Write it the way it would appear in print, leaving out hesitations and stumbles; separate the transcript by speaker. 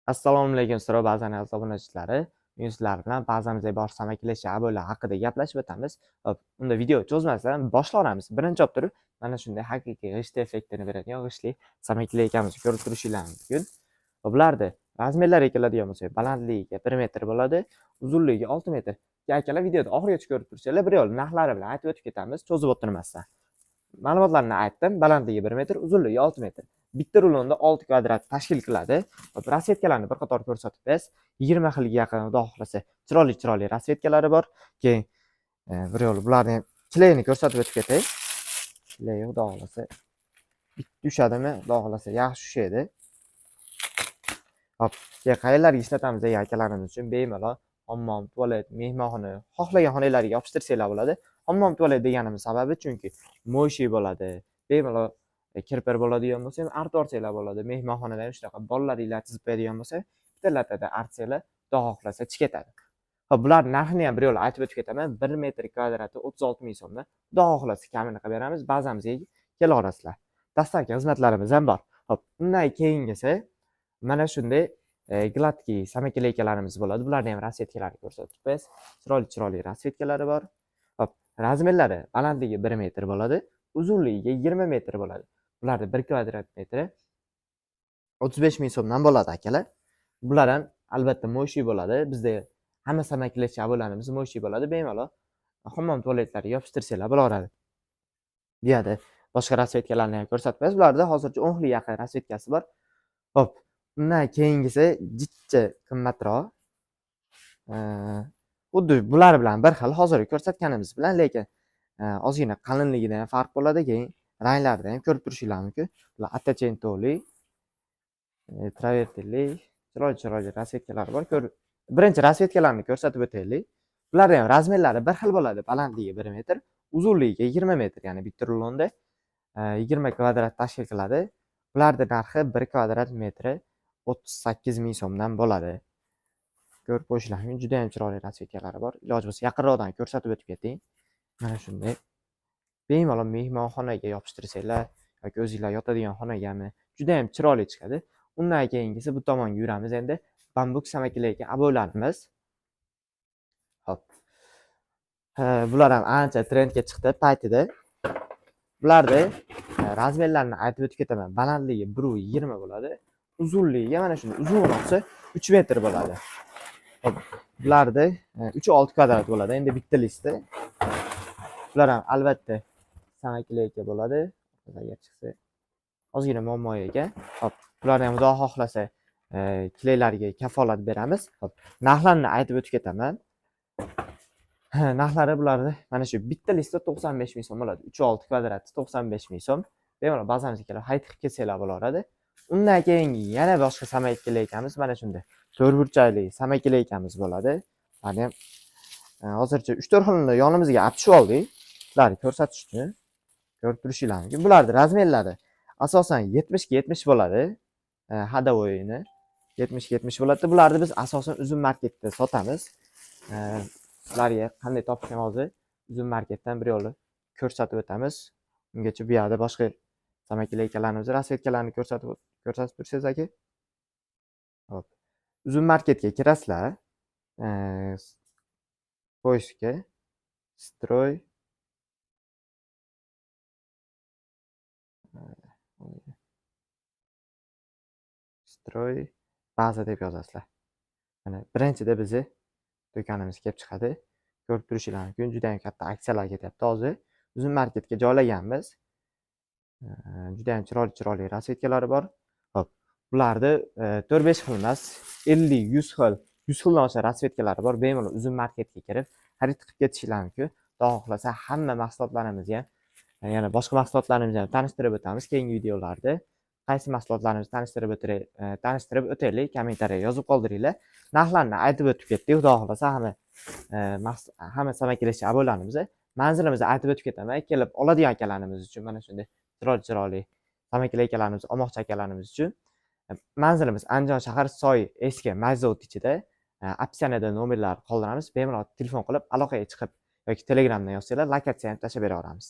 Speaker 1: Assalomu alaykum, Stroy bazani aziz obunachilari. Men sizlar bilan bazamizga bor самоклеющий обой lar haqida gaplashib o'tamiz. Hop, unda video cho'zmasdan boshlaymiz. Birinchi olib turib, mana shunday haqiqiy g'isht effektini beradigan g'ishtli самоклейка mizni ko'rib turishinglar mumkin. Bularni размер lariga keladigan bo'lsak, balandligi 1 metr bo'ladi, uzunligi 6 metr. Akalar, videoda oxirigacha ko'rib tursanglar, bir yo'l narxlari bilan aytib o'tib ketamiz, cho'zib o'tirmasdan. Ma'lumotlarni aytdim, balandligi 1 metr, uzunligi 6 metr. Bitta rulonda 6 kvadrat tashkil qiladi. Hop, расцветка larni bir qator ko'rsatib berasiz. 20 xilga yaqin, xudo xohlasa, chiroyli chiroyli расцветка lari bor. Keyin bir yo'l bularni ham клей ini ko'rsatib o'tib ketay. Клей i, xudo xohlasa, bitta ushadimi, xudo xohlasa, yaxshi ushaydi. Hop, keyin qayerlarga ishlatamiz degan akalarimiz uchun bemalol hammom, tualet, mehmonxona, xohlagan xonalarga yopishtirsanglar bo'ladi. Hammom, tualet deganimiz sababi chunki моющий bo'ladi. Bemalol kirpir bo'ladigan bo'lsa ham artib yuborsanglar bo'ladi. Mehmonxonada ham shunaqa bolalaringlar chizib qo'yadigan bo'lsa, bitta latada artsanglar, xudo xohlasa, chiqib ketadi. Hop, bularni narxini ham bir yo'la aytib o'tib ketaman. 1 metr kvadrati 36 ming so'mdan. Xudo xohlasa, kamini qilib beramiz. Bazamizga kela olasizlar. Доставка xizmatlarimiz ham bor. Hop, undan keyingisi mana shunday гладкий самоклейка larimiz bo'ladi. Bularni ham расцветка larini ko'rsatib qo'yasiz. Chiroyli chiroyli расцветка lari bor. Hop, размер lari balandligi 1 metr bo'ladi, uzunligi 20 metr bo'ladi. Bularni 1 kvadrat metri 35 ming so'mdan bo'ladi, akalar. Bular ham albatta моющий bo'ladi. Bizda hamma самоклеющий обой larimiz моющий bo'ladi. Bemalol hammom, tualetlarga yopishtirsanglar bo'laveradi. Bu yerda boshqa расцветка larni ham ko'rsatib qo'yasiz. Bularda hozircha 10 xilga yaqin расцветка si bor. Hop, undan keyingisi jicha qimmatroq. Xuddi bular bilan bir xil hozir ko'rsatganimiz bilan, lekin ozgina qalinligida ham farq bo'ladi, keyin ranglarida ham ko'rib turishinglar mumkin. Bular оттенок li, travertinli, chiroyli chiroyli расцветка lari bor. Ko'r, birinchi расцветка larni ko'rsatib o'taylik. Bularni ham размер lari bir xil bo'ladi. Balandligi 1 metr, uzunligi 20 metr, ya'ni bitta rulonda 20 kvadrat tashkil qiladi. Bularni narxi 1 kvadrat metri 38 ming so'mdan bo'ladi. Ko'rib qo'yishinglar mumkin, juda ham chiroyli расцветка lari bor. Iloji bo'lsa, yaqinroqdan ko'rsatib o'tib keting. Mana shunday. Bemalol mehmonxonaga yopishtirsanglar yoki o'zinglar yotadigan xonagami, juda ham chiroyli chiqadi. Undan keyingisi bu tomonga yuramiz endi. Bambuk самоклейка обой larimiz. Hop. Bular ham ancha trendga chiqdi paytida. Bularni размер larini aytib o'tib ketaman. Balandligi 1,20 bo'ladi. Uzunligi mana shunday uzunroqsi 3 metr bo'ladi. Hop, bularni 3,6 kvadrat bo'ladi. Endi bitta listi. Bular ham albatta самоклейка bo'ladi. Agar chiqsa ozgina muammo ekan. Hop, bularni ham, xudo xohlasa, клей larga kafolat beramiz. Hop, narxlarini aytib o'tib ketaman. Narxlari bularni mana shu bitta listi 95 ming so'm bo'ladi. 3,6 kvadrati 95 ming so'm. Bemalol bazamizga kelib xarid qilib ketsanglar bo'laveradi. Undan keyingi yana boshqa самоклейка miz mana shunday to'rtburchakli самоклейка miz bo'ladi. Mana ham hozircha 3-4 xilini yonimizga olib tushib oldik. Ularni ko'rsatish uchun, ko'rib turishinglar mumkin. Bularni размер lari asosan 70 ga 70 bo'ladi. Ходовой ni 70 ga 70 bo'ladi. Bularni biz asosan Uzum Marketda sotamiz. Sizlarga qanday topishni hozir Uzum Marketdan bir yo'li ko'rsatib o'tamiz. Ungacha bu yoqda boshqa самоклейка larimizni расцветка larni ko'rsatib tursangiz, aka. Hop. Uzum Marketga kirasizlar. Поиск ga Stroy baza deb yozasizlar. Mana, birinchida bizni do'konimiz kelib chiqadi. Ko'rib turishinglar mumkin, juda ham katta aksiyalar ketyapti hozir. Uzum Marketga joylaganmiz. Juda ham chiroyli chiroyli расцветка lari bor. Hop, bularni 4-5 xil emas, 50, 100 xil, 100 xildan oshiq расцветка lari bor. Bemalol Uzum Marketga kirib, xarid qilib ketishinglar mumkin. Xudo xohlasa, hamma mahsulotlarimizni ham, yana boshqa mahsulotlarimizni ham tanishtirib o'tamiz keyingi videolarda. Qaysi mahsulotlarimizni tanishtirib o'taylik, kommentariya yozib qoldiringlar. Narxlarni aytib o'tib ketdik. Xudo xohlasa, hamma самоклеющий обой larimizni manzilimizni aytib o'tib ketaman. Kelib oladigan akalarimiz uchun, mana shunday chiroyli chiroyli самоклейка larimizni olmoqchi akalarimiz uchun manzilimiz Andijon shahar, Soy eski may zavod ichida. Описание da nomerlar qoldiramiz. Bemalol telefon qilib, aloqaga chiqib yoki Telegramdan yozsanglar, lokatsiyani tashlab bera olamiz.